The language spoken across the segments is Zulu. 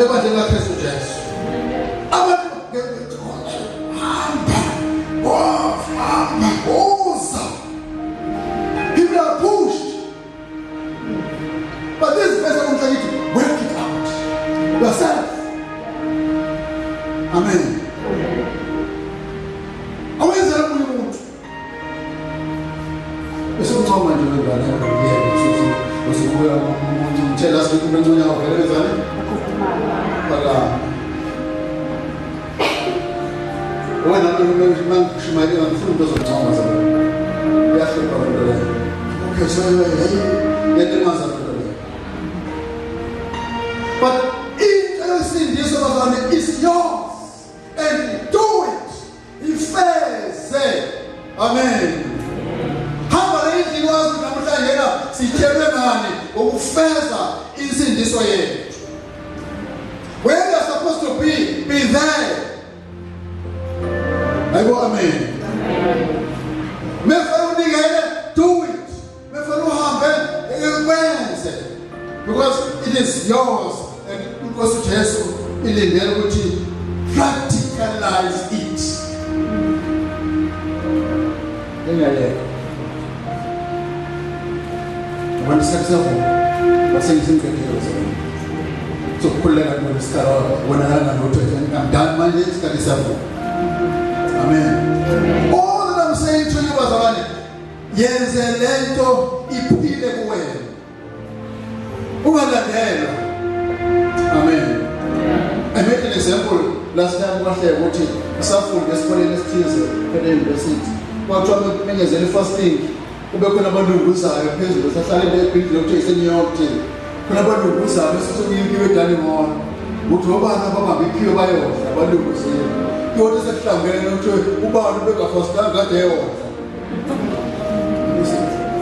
Ebandleni laKristu Jesu. Abantu hamba, hamba, woza. People are pushed. But this person will tell you to work it out yourself. Amen. Awenzela omunye umuntu. Bese uncoma nje wengane yakho uyeke usuthi usubuya umuntu umtshela sithi umuntu unyaka vele wenzani? Bala. Wena mangishumayela ngifuna umuntu ozoncoma zami. Uyahlupha lento leyo. Okay, so hey, yalimaza lento leyo. But into yosindiso bazalwane is yours and do it. Ifeze. Amen. Hamba le endlini wazi namhlanje na sitshelwe ngani ukufeza insindiso yethu. Where you are supposed to be, be there. Ayibo amen. Mefana unikele, do it. Mefana uhambe, ukwenze. Because it is yours and inkosi uJesu ilindele ukuthi practicalize it. Engayeka. Abantu sekusavuma basengisimqedile bazalwane. Sokukhululeka kulolu sihlalo wonakala ngalutho I'm done manje isikhathi siyavuma. Amen. All that I'm saying to you bazalwane, yenze lento iphile kuwena. Ungalandelwa. Amen. I made an example last time kwahleka ukuthi usafunda esikoleni esithize e-university. Kwathiwa bekumenyezela i-fasting kube khona abalunguzayo phezulu sahlale ebhilidi lokuthiwa ise-New York thina. Khona abalunguzayo bese sekuyikiwe e-dining hall. Ukuthi obani ababambe ikhiyo bayodla abalunguzile. Kuyothi sekuhlangene ukuthi ubani ubengafastanga kade eyodla.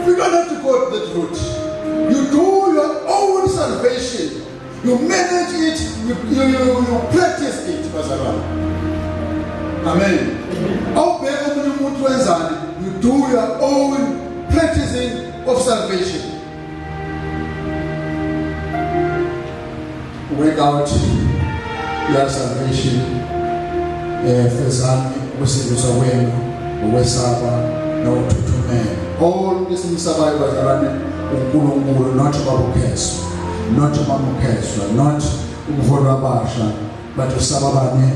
You don't have to go that route. You do your own salvation. You manage it, you practice it, bazalwane. Amen. Awubheke omunye umuntu wenzani, you do your own practicing of salvation. Work out your salvation. Fezani ukusindiswa kwenu ngokwesaba nokuthuthumela. All esimsabayo bazalwane uNkulunkulu not babukheswa, not mamukheswa, not umholi wabasha, but usaba bani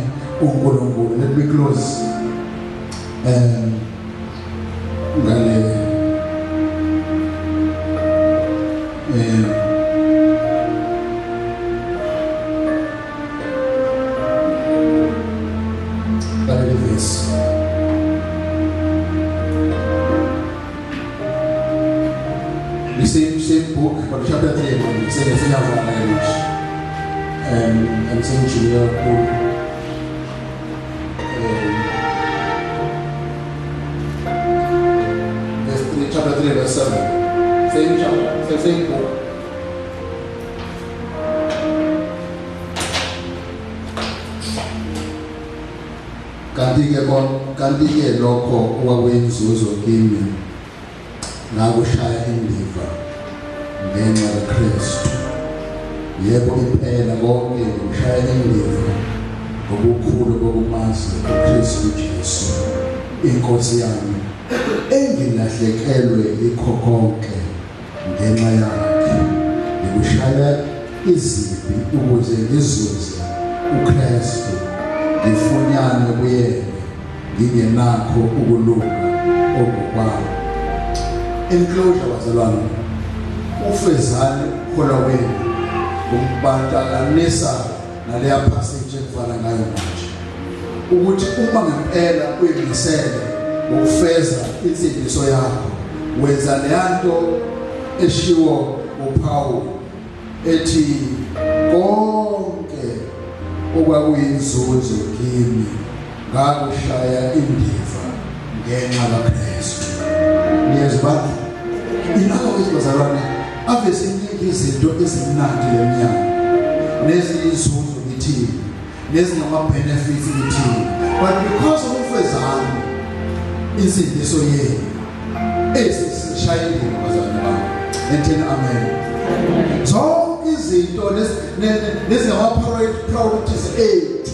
uNkulunkulu. Let me close ngale ngaleli vesi. The same book, but chapter 3 manje sengiyavala ke manje. And sengijule kakhulu. Verse 3, chapter 3 verse 7. Same chapter, same book. Kanti-ke kanti-ke lokho okwakuyinzuzo kimi ngakushaya indiva ngenxa kaKristu. Yebo impela konke ngikushaya indiva ngobukhulu bokumazi uKristu Jesu inkosi yami engilahlekelwe yikho konke ngenxa yakhe ngikushaya izibi ukuze ngizuze uKristu ngifunyane kuyena ngingenakho ukulunga okungokwami. In closure bazalwane, ufezani ukukholwa kwenu ngombantakanisa naleya passage engivala ngayo manje ukuthi uma ngempela uyimisele ngokufeza insindiso yakho wenza leyanto eshiwo uPaul ethi konke okwakuyinzuzo kimi ngakushaya indiva ngenxa kaKristu. Niyezwa? In other words, bazalwane, ave siningi izinto ezimnandi le minyaka neziyinzuzo kithina nezingama-benefits kithina, but because of ufezani insindiso yenu esishaya indiva bazalwane bami. Etheni amen. Zonke Zonke izinto nezingama-priorities ethu,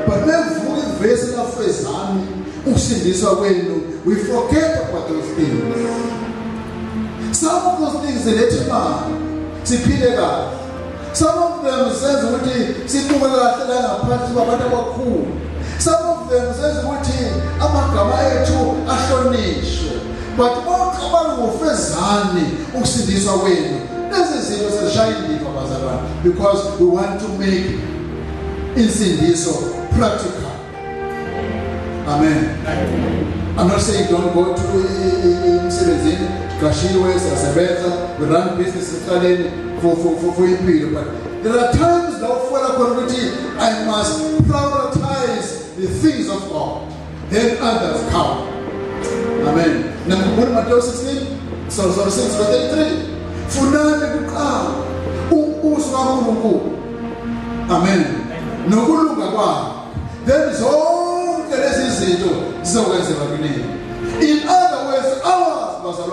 but mevuka ivesi lafezani ukusindiswa kwenu, we forget about those things. Some of those things ziletha imali, siphile kahle. Some of them senza ukuthi sibuke kahle la ngaphansi kwabantu abakhulu. Some of them senza ukuthi amagama ethu ahlonishwe. But bocabanga ngofezani ukusindiswa kwenu, lezi zinto sizishaya indiva, bazalwane, because we want to make insindiso practical. Amen. I'm not saying don't go to emsebenzini, qashiwe, siyasebenza, we run business ekuqaleni for impilo, but there are times la ufuna khona ukuthi I must prioritize the things of God, then others come. Amen. Nakubona Matthew 16, sorry, 6 verse 33, funani kuqala umbuso kaNkulunkulu, amen, nokulunga kwakhe, then zonke lezi zinto zizokwenzeka kunini. In other words, ours, bazalwane.